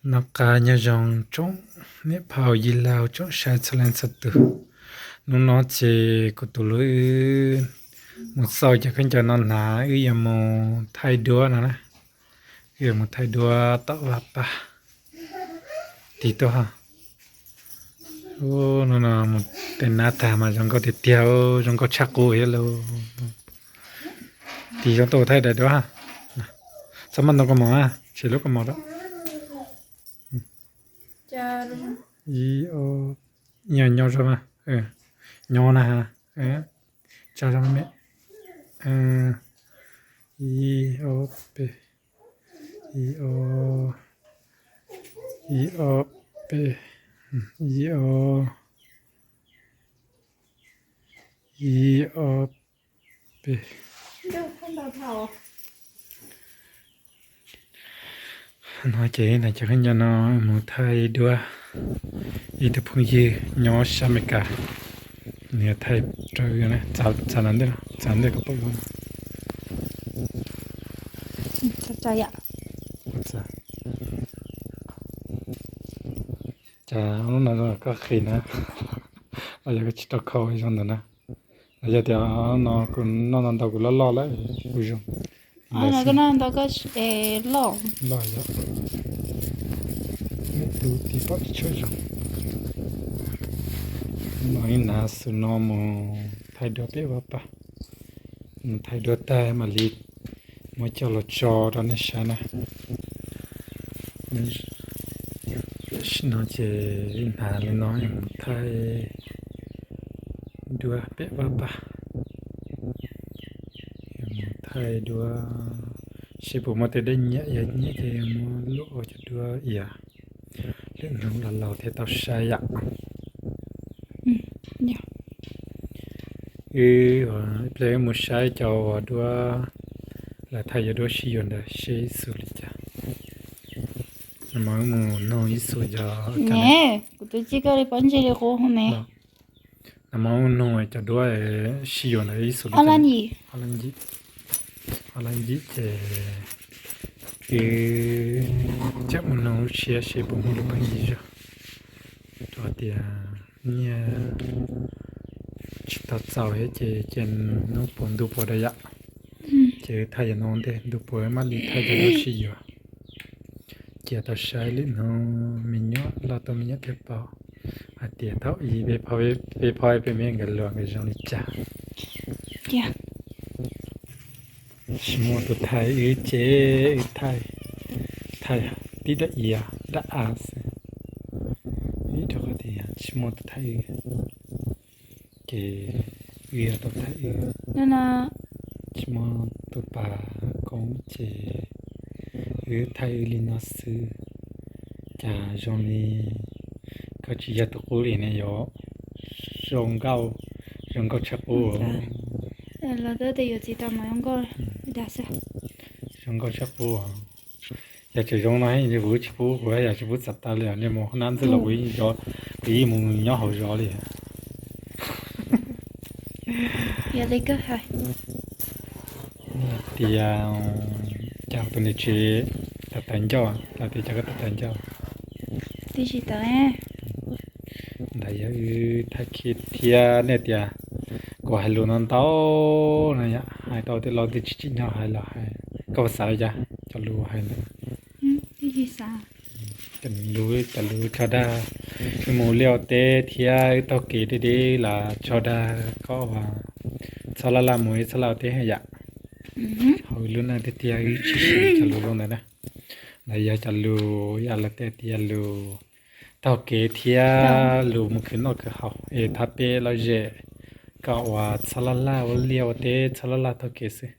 Noj qab nyob zoo tsoom niam phauj yij laug tsoom saib txhua leej txhua tus. Hnub no ces kuv tus hlub wb mus xauj cov khaub ncaws no hnav, wb yuav mus thaij duab no na. Wb yuav mus thaij duab tom vaj paj. Tig tuaj ha. Hnub no mus tes nab tag mas zoo nkauj tiag tiag, zoo nkauj tshaj qub thiab lauj. Tig zoo tuaj thaij daim duab ha. Txhob maj ntau koj mov na, tshem lub koj mov rau. Ib, ob, nyob zoo na, nyob na ha, tsa zoo me, ib, ob, peb, ib, ob, ib, ob, peb, ib, ob, ib, ob, peb. No ces nws cov khaub ncaws no mus thaij duab. Ib tug phooj ywg nyob sab Amelikas, nws thaij rau, txav ntej, txav ntej kom pom. Cas lub no koj qhis na, los yog koj tsis tau khau zoo ntawd na. Los yog tias no kuv noj ntau ntau kuv loj loj lawm kuv zoo. Koj noj ntau koj loj. Loj yom. Neb tub tig pom ib tsuam zoo. No ib hnav xus no mus thaij duab pem vaj paj. Mus thaij duab tag mam li muab coj los tso rau nej saib na. Tam sim no ces ib hnav li no mus thaij duab pem vaj paj. Mus thaij duab seb puas muaj tej dej nyiam, yog nyiam ces muab luam ua cov duab iav. Lwm hnub los laus thiaj tau saib yom. Wb ib pliag wb mus saib cov uas duab, lawv thaij cov duab sib yuav ntawd seb ib xus li cas. Mas wb mus nug ib xus yog. Kuv twb tsis koj li pob ntseg li qub ne. No mas wb nug cov duab sib yuav ntawd ib xus li cas. Ob lab ncim ces wb tseem mus nug lub tshiab seb puas muaj lub pob ntseg zog. Rau tias nyiaj tsis tau txaus thiab ces cia hnub puas ntu puas da yom. Ces wb thaij yam no ua ntej, ntu puas wb mam li thaij cov duab sib yuav. Cia tau saib lwm hnub me nyuam loj tuaj me nyuam thiaj paub hais tias thaum ub peb phob peb me nkawd luag nkawd zoo li cas. Tsis muaj tus thaij wb ces wb thaij, thaij tib dab iav dab av xwb. Vim rau qhov tias tsis muaj tus thaij wb, ces wb yog tus thaij wb. Tsis muaj tus pas koob ces wb thaij wb li no xwb. Cas zoo li koj tsis yog tus qub li ne yom. Zoo nkauj, zoo nkauj tshaj qub. Los twb tias yuav txiv tau mas zoo nkauj dag xwb. Zoo nkauj tshaj qub. Yog tseem zoo no kuv tsis pub, kuv yog tsis pub txav taw li, nej mus nab ntxwg los kuv yeej mus nyob hauv zos li. Yog li koj hais. Tias cas tus niam tsev tawv tawv ncauj, los tias cas koj tawv tawv ncauj. Twb tsis tawv. Ntawd yog wb thaij kiag thiab nej tias kuv hais lus no ntau no yom, hais tau tej lo twg tsis tsim nyog hais los hais. Koj puas xav li cas cov lus hais ntawd? Cov lus, cov lus tso dag, wb mus liaj ua teb thiab wb taug kev deb deb los tso dag koj uas txhob laj laj mus, txhob laj ua teb yom. Hauv lub neej tiag tiag wb tsis siv cov lus zoo ntawd na. Ntawd yog cov lus yam lawv tej tias lus taug kev thiab lus mus khwv noj khwv haus es thov peb lom zem kom uas txhob laj laj ua liaj ua teb, txhob laj laj taug kev xwb.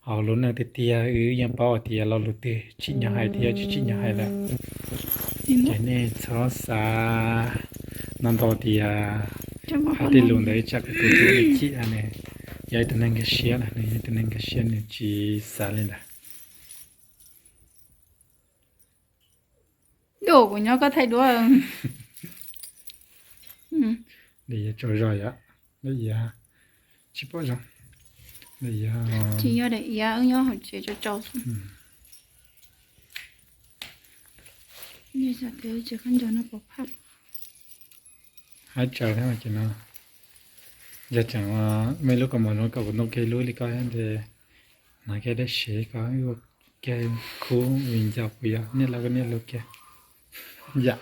Hauv lub neej tiag tiag wb yeej paub hais tias lo lus twg tsim nyog hais thiab tsis tsim nyog hais lawm. Ces nej txhob xav no ntau tias hais tej lus ntawd tsam kuv tus hlub chim ne. Yog ib tug neeg nkag siab na, nws yog ib tug neeg nkag siab nws tsis xav li ntawd. Kuv nyob koj thaij duab. Li yog tsaug zog yom, li yog tsis pom zoo, li yog tsis yog daim iav wb nyob hauv tsev tsaus tsaus xwb. Hab tsaws thiab ces no, yog tseem muaj ib lub kaus mom zoo kom kuv ntoo kiag lub li ko ntawd, hnav kiag dab sev ko ua kiag khub vim ncaus kuv yog niaj laus koj niaj laus kiag. Yam.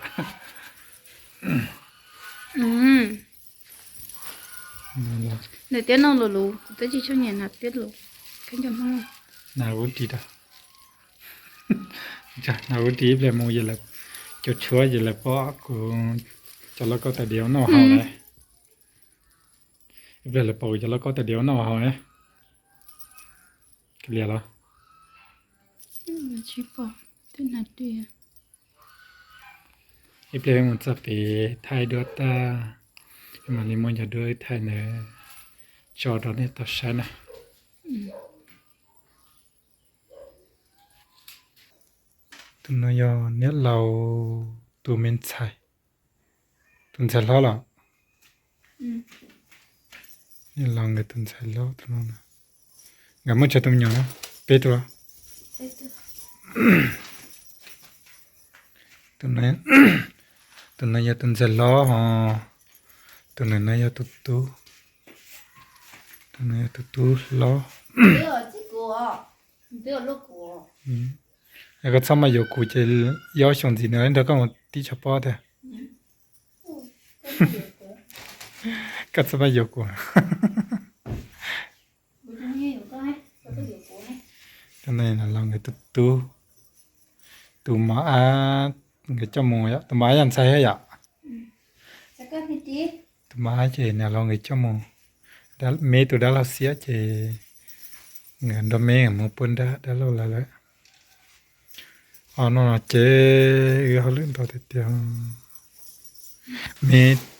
Nws tiab no lus lus, kuv twb tsis tshua nyiam hnav tiab lus, khaub ncaws Hmoob. Hnav huv ris da. Hnav huv ris ib pliag mus ces lawv, cov tshuab ces lawv pom kuv cov lauj kaub tais diav ua noj haus lawm. Ib pliag lawv pom kuv cov lauj kaub tais diav ua noj haus na. Kav liam los? Ib pliag mus txog pem thaij duab tag, mam li muab cov duab wb thaij ntawd tso rau nej tau saib na. Tus no yog niam laus tus me ntxhais, tus ntxhais hlob los? Niam laus nkawd tus ntxhais hlob tus no. Nkawd muaj tsawg tus me nyuam na? Peb tug los? Tus no yog tus ntxhais hlob ho, tus ntawm no yog tus tub, tus no yog tus tub hlob. Koj txhob maj yuav kuv ces ib ob xyoos ntxiv nws nrog koj mus tib tshaj pob tiag. Koj txhob maj yuav kuv. Tus no los nkawd tus tub, tus mos ab nkawd coj mus yom, tus mos ab yog ntxhais thiab yom. Tus mos ab ces niam laus nkawd coj mus, me tus dab laug xiab ces nkawd nrog me mus pub dab, dab laug lawv lawm. Os, no ces wb hauj lwm ntau tiag tiag.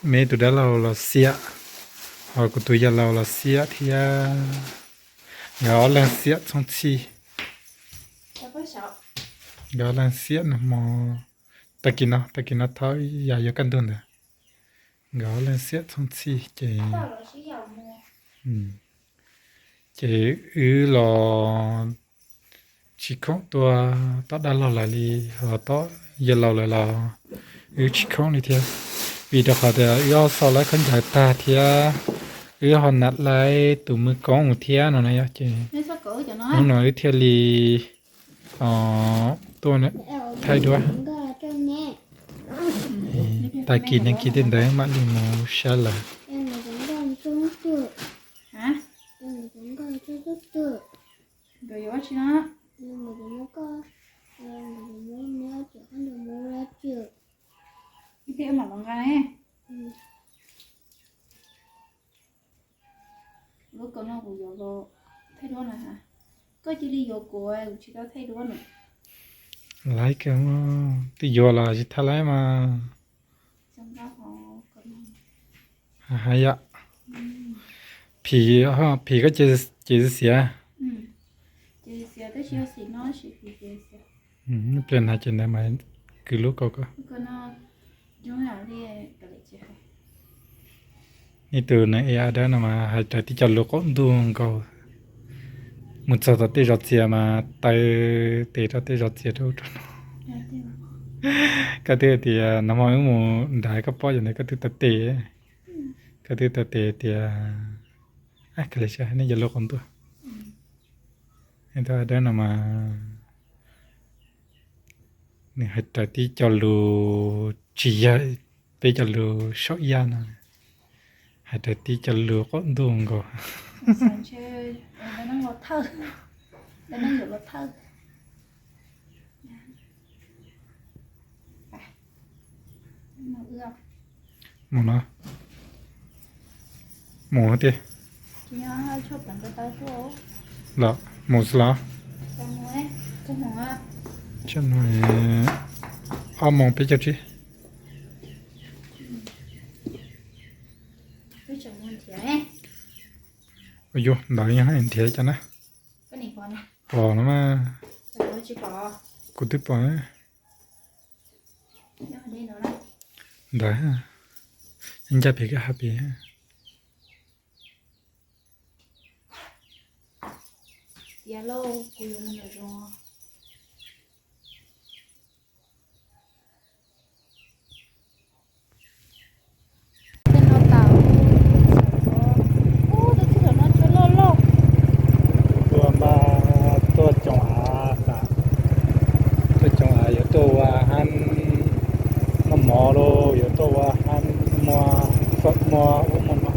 Me tus dab laug los xiab, ho kuv tus yawg laus los xiab thiab. Nkawd ob leeg xiab txhooj txhij. Nkawd ob leeg xiab nag hmo, tag kis no, tag kis no thaum yam yuav kaj ntug ntawd, nkawd ob leeg xiab txhooj txhij ces, ces wb los tsis khoom tua tom dab laug lawv li, ho tom yawg laus lawv los wb tsis khoom li thiab, vim rau qhov tias wb ho xo laib khaub ncaws tag thiab, wb ho hnav laib tus mws koob thiab no na yom. Ces hnub no wb thiaj li tuaj thaij duab. Tag kis neeg kis tej ntawd mam li mus sab lawm. Ib pliag mam los nqa ne. Lub kaus no kuv yuav los thaij duab na. Koj cia li yuav kuv, kuv tsis tau thaij duab na. Laib kawg, twb yuav los tsis thaij laib mas. Haj yam. Phim, phim koj ces xiav. Ib pliag hnav ces ntawd mas kwv lub kaus koj. Ib tug neeg ua dab no mas hais raws tib co lus qaum ntuj nkaus. Mus txog tom tej zos txias mas taw tes rau tej zos txias rau ub rau no. Koj twb tias nag hmo wb mus nrad koj pom yam ntawd koj twb taw tes. Koj twb taw tes tias, nej cov lus qaum ntuj. Ua dab no mas nws hais raws tib co lus tsis yog peb cov lus saum yaj no, hais raws tib co lus qaum ntuj nkaus. Mus no. Mus tiag. Los mus xwb los? Ob moos peb caug tsib. Ua yuav ntawd yog nrhiav cov na. Pom no mas. Kuv twb pom na. Ntawd, ncaj pem koj hais pem. Tuaj ua ha, muag fawm muag ub muag no.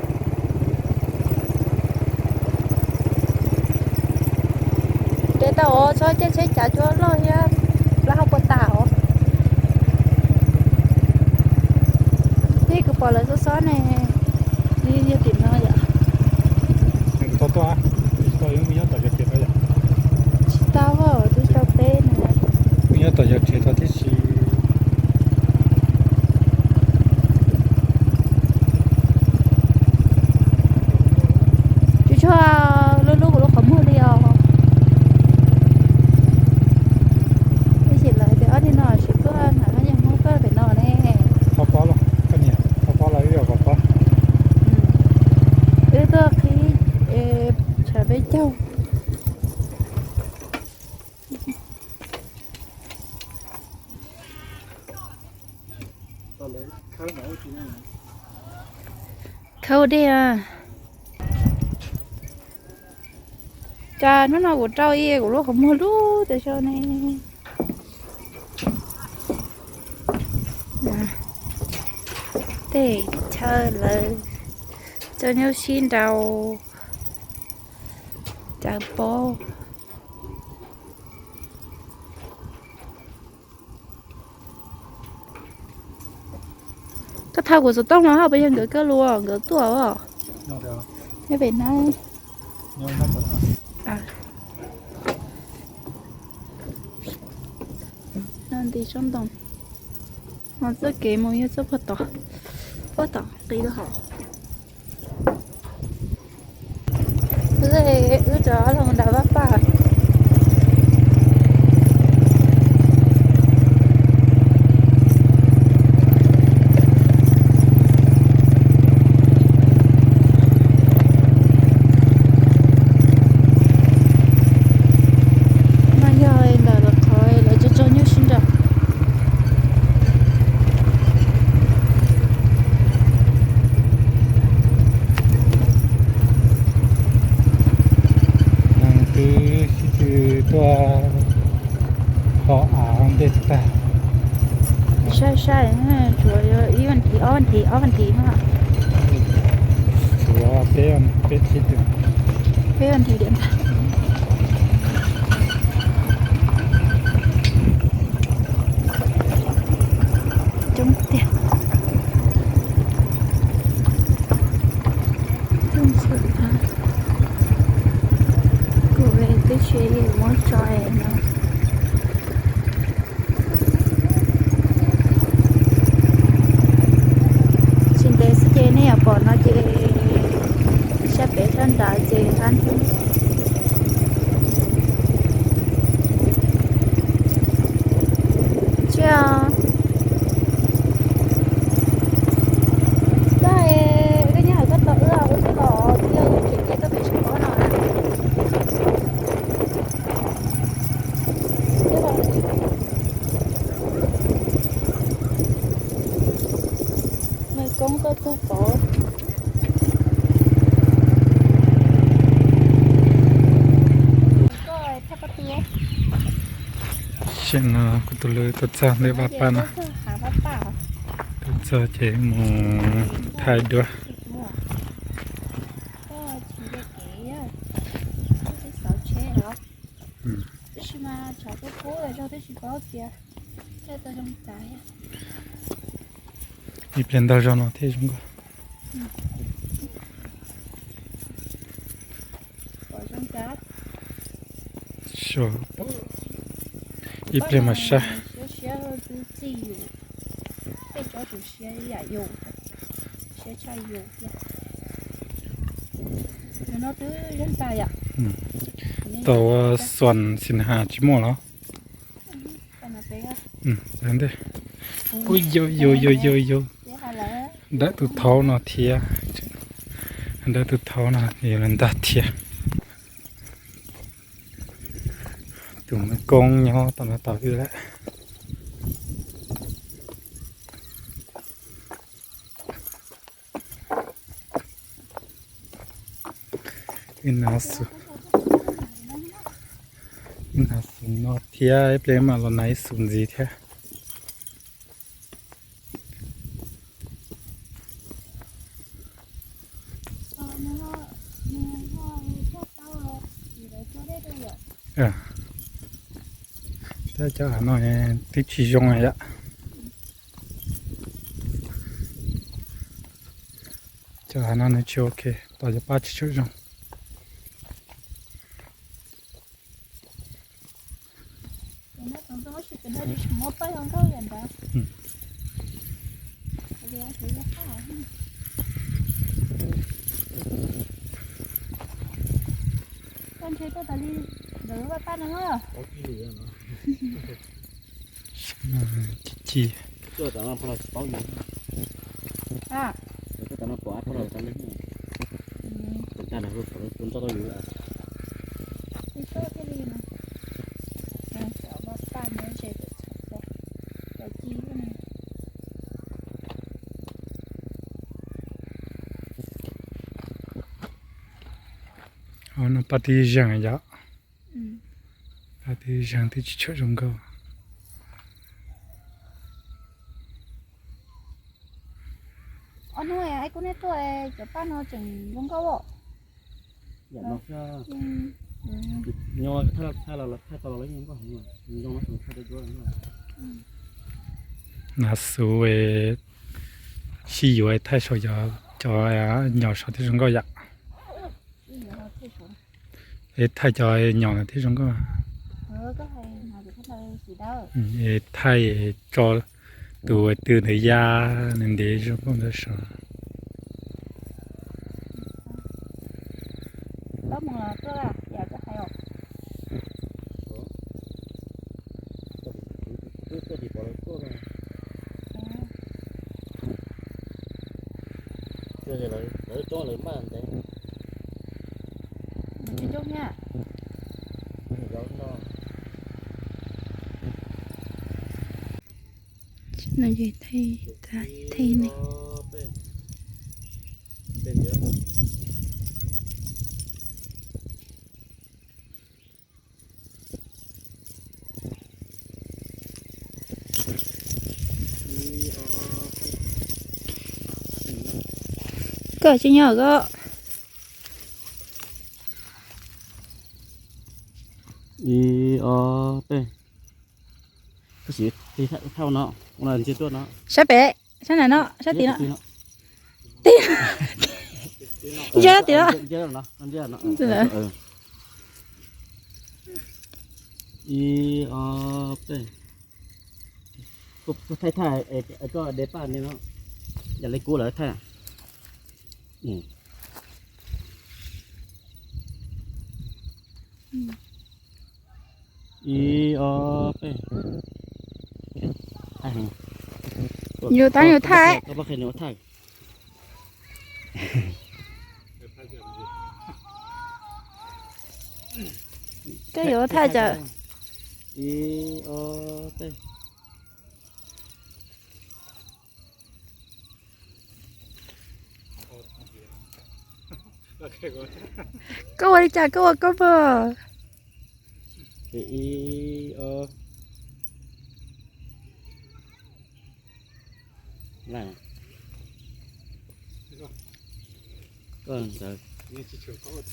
Ces tau os, txhob caij tsheb cav cuab loj thiab, plaub hau puas tas os. Ib kuv pom lawv xob xob ne, yog tim no yom. Tsis tau, twb tau peb no. Nyob tom yog rhiav tau tib si. Tsis tshua lub lub kuv lub qhov muag li os. Ib chim lawv tias ob niag no tsis tuaj hnav khaub ncaws Hmoob tuaj pem no ne. Qhov pob los, koj niam, qhov pob los wb yuav qhov pob. Wb tuaj qhib tshav peb caug. Khawb dej. Cas hnub no kuv rau ib kuv lub qhov muag lub tias sau ne. Tej chaw lawv tso nyuj sib nraus, cawv pob. Koj thau kuv xov tooj no hos, puas yog nkawd koj lus nkawd tuaj os? Nyob pem na. No nti tsob ntoo, no txoj kev mus yog txoj puag tod, puag tom qis lawm hos. Wb, wb rov los nram vaj paj. No yog ntawm lawv qhov lawv tso tso nyuj sib nraus. Neeg twb sib tw tuaj ho av ntej tag. Saib saib, tsuas yog ib vas thiv ob vas thiv ob vas thiv no. Tshuav peb, peb tib tw, peb vas thiv diam ntag. Coob tiag. Kuv twb tsis muab tso no. Tsis ntev xwb ces nej yuav pom no ces sab pem sab nrad ces qab ntug. Tsis os. Koj, koj nyob hauv koj tau wb ua tib los twb yog tseem cia koj pem sab pov no na. Nws koob koj txog pov. Tam sim no kuv tus hlub tuaj txog ntawm vaj paj no. Tuaj txog ces mus thaij duab. Ib pliag ntog zog no thiaj zoo nkauj. Ib pliag mas saib. Tau xuas xis has tsis muaj los? Ntej. Ub, yau yau yau yau yau. Dawm tus thaub no thiab. Dawm tus thaub no yuav los ntag thiab. Tus me koob nyob tom no tos wb lawm. Ib na xus, ib na xus no thiab, ib pliag mam los na ib xus ntxiv thiab. Tab cov av no twb tsis zoo yom. Cov av no nws tsis ok, tos cov paj tsis tshua zoo. Ci ci. Paj tib zeeg yom. Paj tib zeeg twb tsis tshua zoo nkauj. Ob hnub kuv nej tuaj cov paj no tseem zoo nkauj os. Nav xu sib yuav thaij saum cov nyom saud thiaj zoo nkauj yom. Es thaij cov nyom no thiaj zoo nkauj. Es thaij tso tus twg ntawd ya nws ntev zoo nkauj ntawd saud. No yog thaij, thaij ne. Koj tsis nyob koj. Ib ob peb. Tab sis thauj no, ua ntsia tuaj no. Sab pem, sab na no, sab tim no. Tim no. Ntsia tim no. Ib ob peb. Kuv thaij thaij koj de paj li no, yam li kuv lawv thaij. Ib ob peb. Yus tab yus thaij. Koj yuav thaij tsam. Ib ob peb. Koj ua li cas koj ua koj pag. Ib ob. Koj ntawd,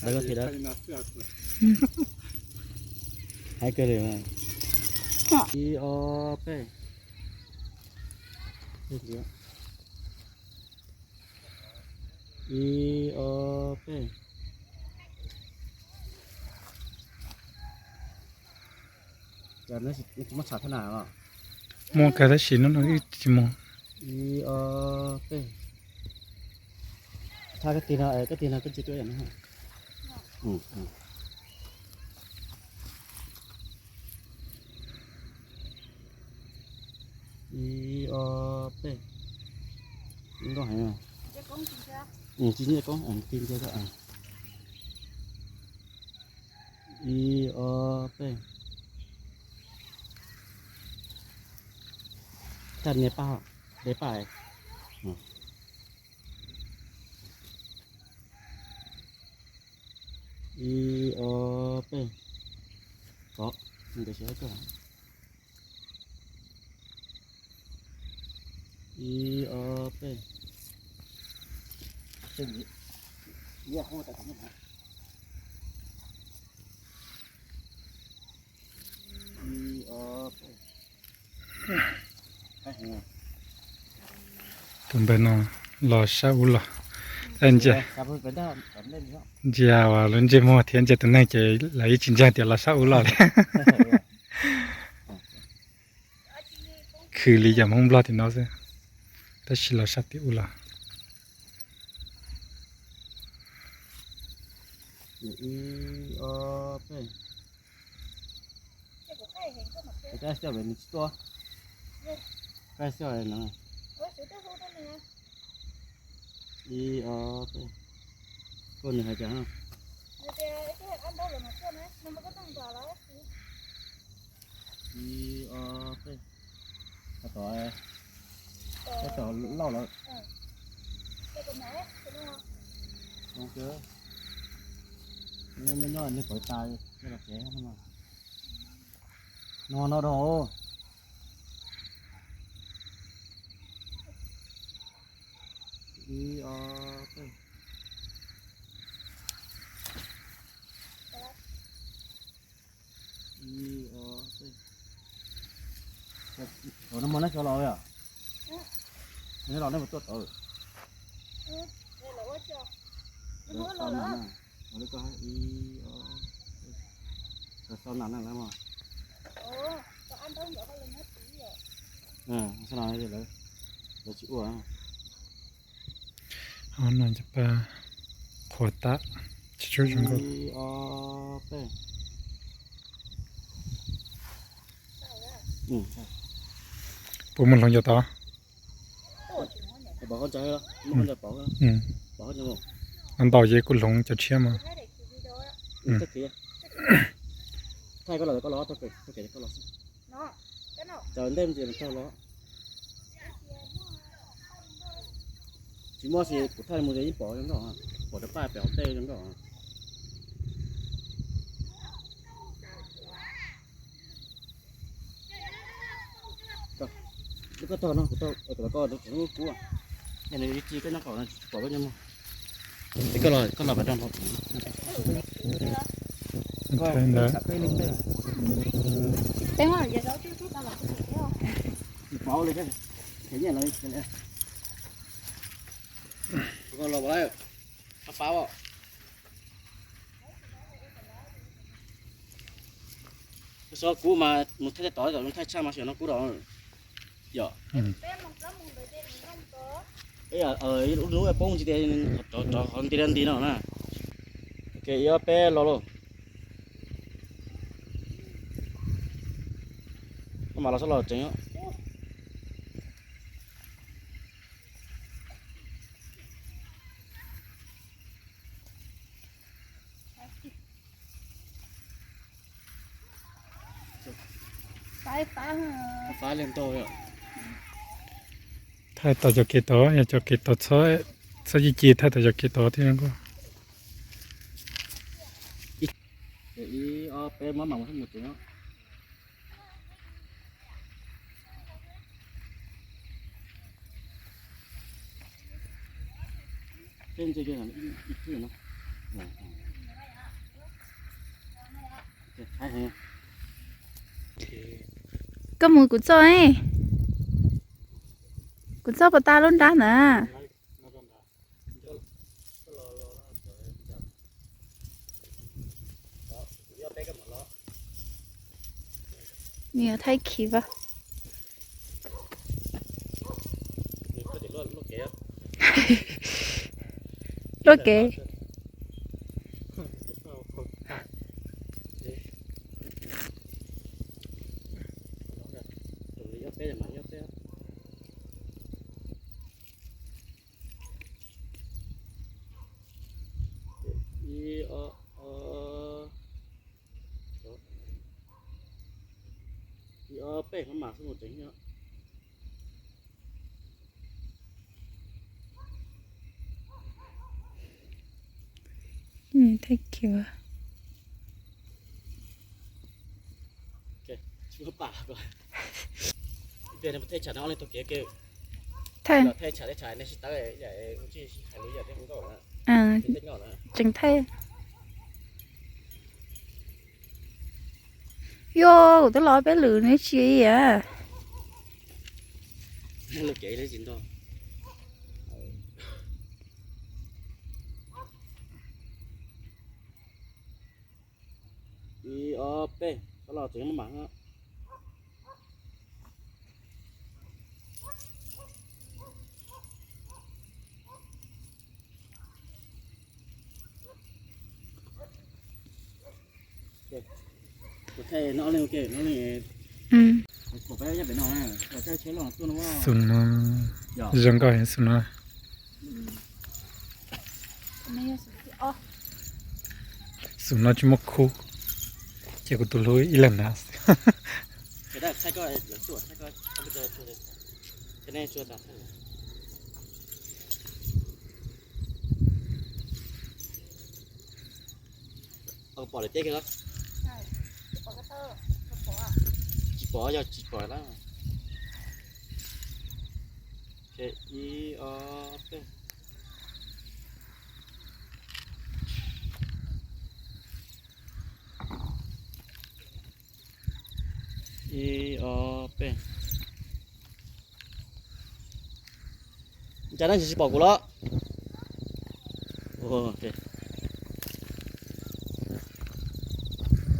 ntawd koj thiaj dawb. Hais kawg li mas. Ib ob peb. Ib ob peb. Muaj kawg tab sis hnub no wb tsis mus. Ib ob peb. Thaij koj tig no, koj tig no koj ntsia tuaj yam no. Ib ob peb. Nkauj heev. Tsis nyiaj koob, tig ntsia koj. Ib ob peb. Thaij niag paj, de paj. Ib ob peb. Tod, nkawd sib haib tuaj. Ib ob peb. Ib ob peb. Ib ob peb. Tus npawg no los sab ub los, ntsia, ntsia uas lub ntsej muag thiab ntsia tus neeg ces lawv yeej tsis ntseeg tias los sab ub los li. Khwv li yam Hmoob Nplog tim no xwb, tab sis los sab tim ub los. Ib, ob, peb. Koj nws hais tias, ib, ob, peb. Tab tom, tab tom loj lawm. Nyob nyob nws pawv tas, nyob los tsev no. No no rau hauv. Ib, ob, peb. Ib, ob, peb. Thaum no mas neb xyov los yom? Neb los neb mus tuaj tod. Lawv sau nas na, ib, ob, peb. Lawv sau nas na lawv mas. Lawv tsis ua. Qhuav tab, tsis tshua zoo nkauj. Ib, ob, peb. Puas mus hloov cov tod? Ntau ces kuv hloov cov tshiab mas. Thaij koj los, koj los, thaij koj los. Tsaws ntej mus ces taug los. Tsis muaj, tsis kuv thaij mus ces yeej pom zoo nkauj, pom rau paj pem hauv tej zoo nkauj. Koj taug no, kuv taug, koj taug, koj taug kub. Yog nws tsis koj nyob qaum no tsis pom koj nyob mus. Es koj los, koj los pem rau hauv. Koj los, pab pab os. Koj txhob kub mas mus thaij tej tod, thaij tshaj mas xyov no kub rau. Yom. Lub hnub poob tsis tias rov rov qhov nti nti no na. Ok, ib ob peb los lauj. Koj mam los txhob los tsev. Thaij tau cov kev tod, yog cov kev tod txhob ci ci, thaij tau cov kev tod thiab nkauj. Ib ob peb, mam mam mus tsev. Koj mus kuv txoj, kuv txoj puas tas lub nrab ntawd? Nws thaij khiv as. Luaj kev. Ib ob, ib ob peb, mam mam xwb mus tsev. Thank you. Tseem thaij. Yuav kuv twb los peb lwm nws tsis as. Lub kev tsis nto. Ib ob peb, txhob los tsev maj mam. Xum no zoo nkauj heev xum no. Xum no tsis muaj khub, ces kuv tus hlub ib leeg na. Pom lawm teb kiag los? Tsis pom, yog tsis pom lawm. Ib ob peb. Ib ob peb. Cas nej tsis pom kuv los? Ib ob peb.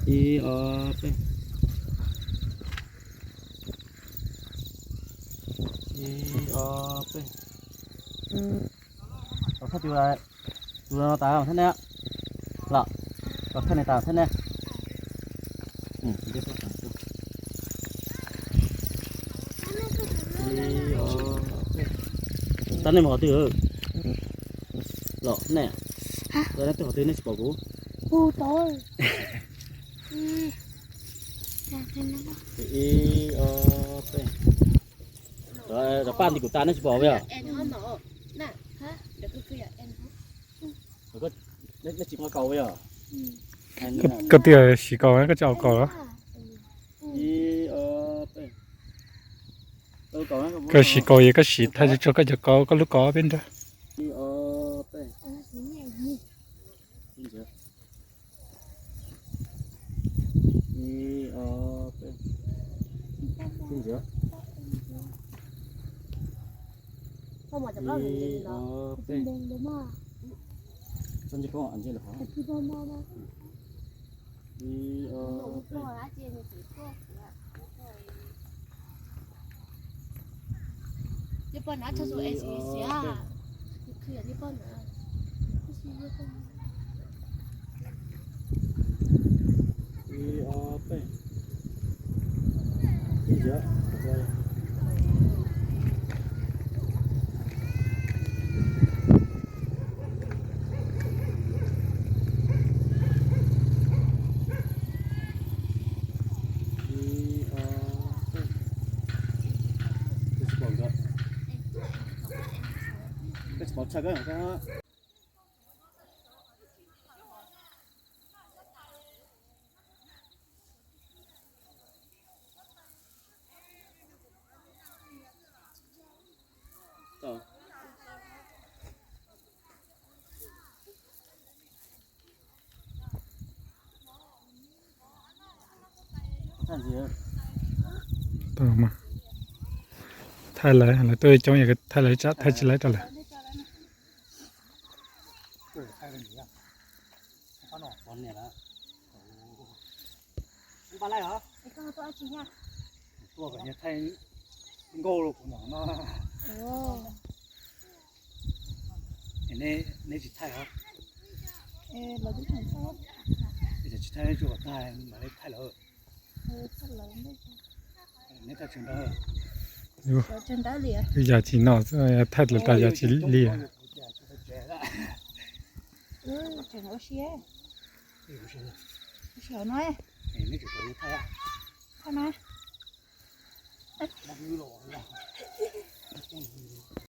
Ib ob peb. Tus no tas thiab ne. Los, tus thawj ne tas thiab ne. Tab nej mus qhov twg los ne? Tab nej twb qhov twg nej tsis pom kuv? Ib ob peb. Rov paj nti kuv tas nej tsis pom yog? Nej tsis pom kaus yog? Koj twb siv kaus, koj tsis aus kaus. Koj siv kaus es koj siv thaij tsuag tsuag koj cov kaus, koj lub kaus peb nrag. Thaij lawv, lawv tuaj coob, yog thaij lawv tsam thaij tsis laib rau lawv. Neb tsis thaij os? Tsis thaij, tsuas kom tag mam li thaij lawm. Neb thaij tsis nrog. Yam tsis no, thaij lawv tas yam tsis li.